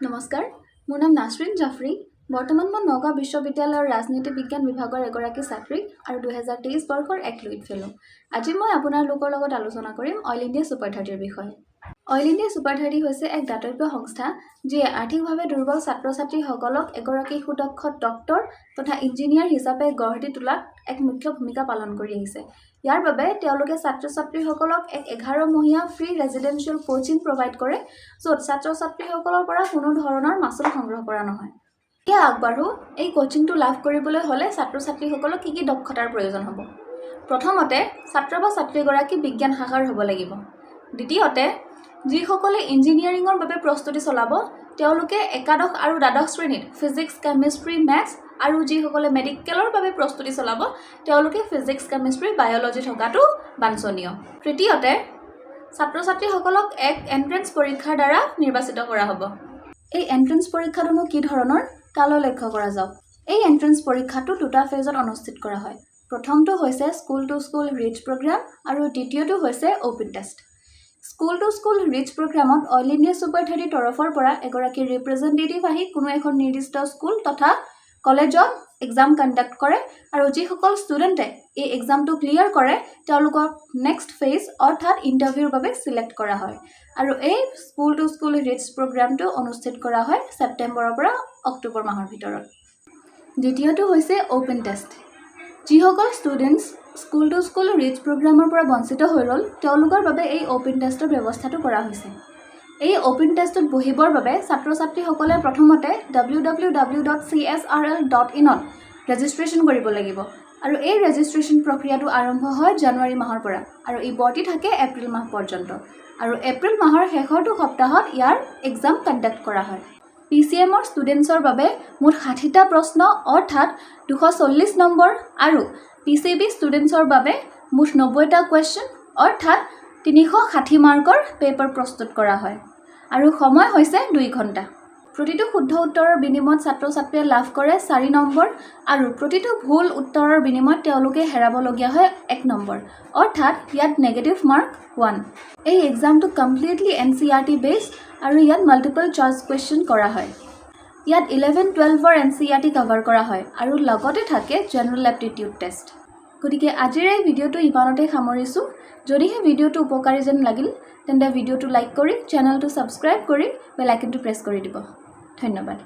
নমস্কাৰ, মোৰ নাম নাছৰিন জাফৰী। বৰ্তমান মই নগাঁও বিশ্ববিদ্যালয়ৰ ৰাজনীতি বিজ্ঞান বিভাগৰ এগৰাকী ছাত্ৰী আৰু 2023 বৰ্ষৰ এক লুইত ফেল'। আজি মই আপোনালোকৰ লগত আলোচনা কৰিম অইল ইণ্ডিয়া ছুপাৰ 30ৰ বিষয়ে। অইল ইণ্ডিয়া ছুপাৰ 30 হৈছে এক দাতব্য সংস্থা, যিয়ে আৰ্থিকভাৱে দুৰ্বল ছাত্ৰ ছাত্ৰীসকলক এগৰাকী সুদক্ষ ডক্তৰ তথা ইঞ্জিনিয়াৰ হিচাপে গঢ় দি তোলাত এক মুখ্য ভূমিকা পালন কৰি আহিছে। ইয়াৰ বাবে তেওঁলোকে ছাত্ৰ ছাত্ৰীসকলক এক 11 মহীয়া ফ্ৰী ৰেজিডেঞ্চিয়েল কোচিং প্ৰভাইড কৰে, য'ত ছাত্ৰ ছাত্ৰীসকলৰ পৰা কোনো ধৰণৰ মাচুল সংগ্ৰহ কৰা নহয়। এতিয়া আগবাঢ়ো, এই কোচিংটো লাভ কৰিবলৈ হ'লে ছাত্ৰ ছাত্ৰীসকলক কি কি দক্ষতাৰ প্ৰয়োজন হ'ব? প্ৰথমতে, ছাত্ৰ বা ছাত্ৰীগৰাকী বিজ্ঞান শাখাৰ হ'ব লাগিব। দ্বিতীয়তে, যিসকলে ইঞ্জিনিয়াৰিঙৰ বাবে প্ৰস্তুতি চলাব, তেওঁলোকে একাদশ আৰু দ্বাদশ শ্ৰেণীত ফিজিক্স, কেমিষ্ট্ৰি, মেথছ আৰু যিসকলে মেডিকেলৰ বাবে প্ৰস্তুতি চলাব, তেওঁলোকে ফিজিক্স, কেমিষ্ট্ৰি, বায়'লজি থকাটো বাঞ্ছনীয়। তৃতীয়তে, ছাত্ৰ ছাত্ৰীসকলক এক এণ্ট্ৰেঞ্চ পৰীক্ষাৰ দ্বাৰা নিৰ্বাচিত কৰা হ'ব। এই এণ্ট্ৰেঞ্চ পৰীক্ষাটোনো কি ধৰণৰ, তালৈ লক্ষ্য কৰা যাওক। এই এণ্ট্ৰেঞ্চ পৰীক্ষাটো দুটা ফেজত অনুষ্ঠিত কৰা হয়। প্ৰথমটো হৈছে school to school reach program আৰু দ্বিতীয়টো হৈছে open test. School to school reach প্ৰগ্ৰামত অইল ইণ্ডিয়া ছুপাৰ 30ৰ তৰফৰ পৰা এগৰাকী ৰিপ্ৰেজেণ্টেটিভ আহি কোনো এখন নিৰ্দিষ্ট স্কুল তথা কলেজত এক্সাম কণ্ডাক্ট কৰে আৰু যিসকল ষ্টুডেণ্টে এই এক্সামটো ক্লিয়াৰ কৰে, তেওঁলোকক নেক্সট ফেজ অৰ্থাৎ ইণ্টাৰভিউৰ বাবে চিলেক্ট কৰা হয়। আৰু এই স্কুল টু স্কুল ৰিচ প্ৰগ্ৰামটো অনুষ্ঠিত কৰা হয় ছেপ্টেম্বৰৰ পৰা অক্টোবৰ মাহৰ ভিতৰত। দ্বিতীয়টো হৈছে অ'পেন টেষ্ট। যিসকল students school to school reach প্ৰগ্ৰামৰ পৰা বঞ্চিত হৈ ৰ'ল, তেওঁলোকৰ বাবে এই অ'পেন টেষ্টৰ ব্যৱস্থাটো কৰা হৈছে। এই অ'পেন টেষ্টত বহিবৰ বাবে ছাত্ৰ ছাত্ৰীসকলে প্ৰথমতে www.csrl.inত ৰেজিষ্ট্ৰেশ্যন কৰিব লাগিব আৰু এই ৰেজিষ্ট্ৰেশ্যন প্ৰক্ৰিয়াটো আৰম্ভ হয় জানুৱাৰী মাহৰ পৰা আৰু ই বৰ্তি থাকে এপ্ৰিল মাহ পৰ্যন্ত আৰু এপ্ৰিল মাহৰ শেষৰটো সপ্তাহত ইয়াৰ এক্সাম কণ্ডাক্ট কৰা হয়। পিচিএমৰ ষ্টুডেণ্টছৰ বাবে মুঠ 60টা প্ৰশ্ন অৰ্থাৎ 240 নম্বৰ আৰু পিচিবি ষ্টুডেণ্টছৰ বাবে মুঠ 90টা কুৱেশ্যন অৰ্থাৎ 360 মাৰ্কৰ পেপাৰ প্ৰস্তুত কৰা হয় আৰু সময় হৈছে 2 ঘণ্টা। প্ৰতিটো শুদ্ধ উত্তৰৰ বিনিময়ত ছাত্ৰ ছাত্ৰীয়ে লাভ কৰে 4 নম্বৰ আৰু প্ৰতিটো ভুল উত্তৰৰ বিনিময়ত তেওঁলোকে হেৰাবলগীয়া হয় 1 নম্বৰ, অৰ্থাৎ ইয়াত নেগেটিভ মাৰ্ক 1। এই এক্সামটো কমপ্লিটলি এনচিইআৰটি বেছড আৰু ইয়াত মাল্টিপল চইচ কুৱেশ্যন কৰা হয়। ইয়াত 11 12ৰ এনচিইআৰটি কভাৰ কৰা হয় আৰু লগতে থাকে জেনেৰেল এপ্টিটিউড টেষ্ট। গতিকে আজিৰ এই ভিডিঅ'টো ইমানতে সামৰিছোঁ। যদিহে ভিডিঅ'টো উপকাৰী যেন লাগিল, তেন্তে ভিডিঅ'টো লাইক কৰি, চেনেলটো ছাবস্ক্ৰাইব কৰি বেল আইকনটো প্ৰেছ কৰি দিব। ধন্যবাদ।